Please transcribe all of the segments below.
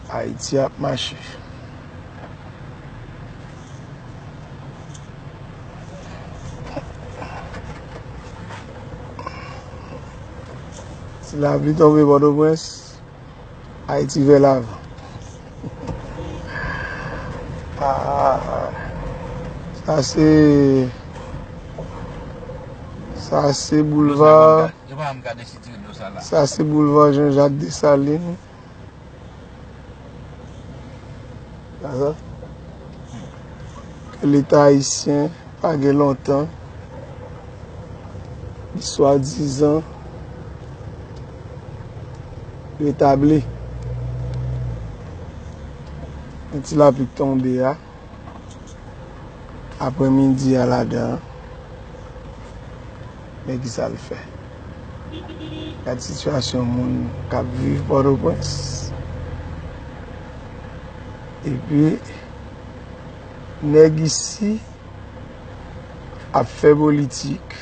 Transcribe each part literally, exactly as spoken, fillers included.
Ayiti ap mache. Si lapli tonbe Pòtoprens, Ayiti fè lavan. Ah, sa se, sa se boulva, Yo pa janm ka desitire dlo sa la. Sa se boulva Jean-Jacques Dessalines. Sa sa? Ke Leta ayisyen pa gen lontan, li swadizan retabli. Yon ti lapli k tonbe a, aprèmidi a ladan an, men ki sa l fè. Gad sitiyasyon moun k ap viv Pòtoprens. Epi, nèg isi ap fè politik,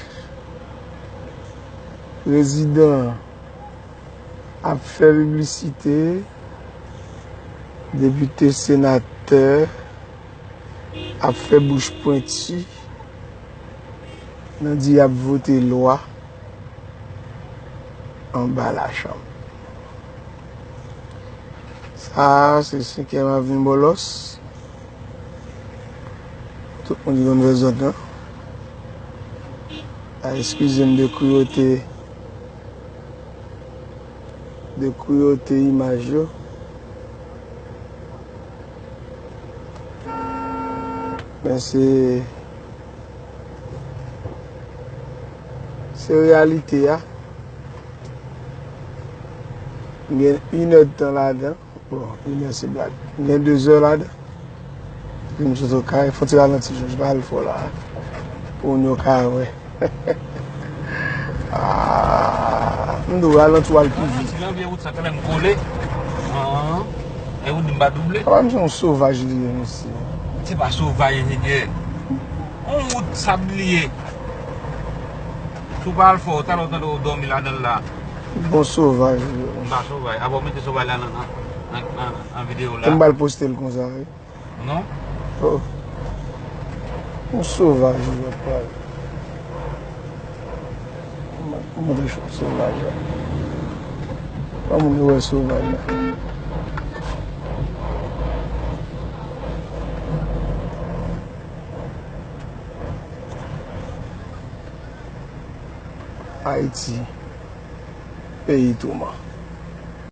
prezidan ap fè piblisite, depite, senatè ap fè bouch pwenti nan di y ap vote lwa anba lachanm. Sa a, se senkyèm Avni Bòlòs. Tout moun ki konn fè zòt lan. A, eskize m de kwiyote, de kwiyote imaj yo. Men se, se reyalite a. M gen inèdtan ladan. Bon, inè se blag. M gen dezè ladan. Epi m sot okay, fon ti ralanti, Jòj, pa al fò la. Pou moun yo ka wè. Ah, m di w ralanti w al pi vit. Ti nan vye wout sa kanmenm kole. Ah, e ou di m pa double? Papa m se yon sovaj li ye, mesye. Se pa sovaj, enjenyè. On wout sabliye. Si w pa al fò, talè w tande w dòmi ladan l la. Bon sovaj li ye. M pa sovaj. Apa w mete sovaj la nan, nan, nan, nan, nan videyo la? M pral poste l konsa, wi. Non? Oh. Yon sovaj, yo pral. Montre sovaj la. Pa moun yo wè sovaj la. Ayiti, peyi touman.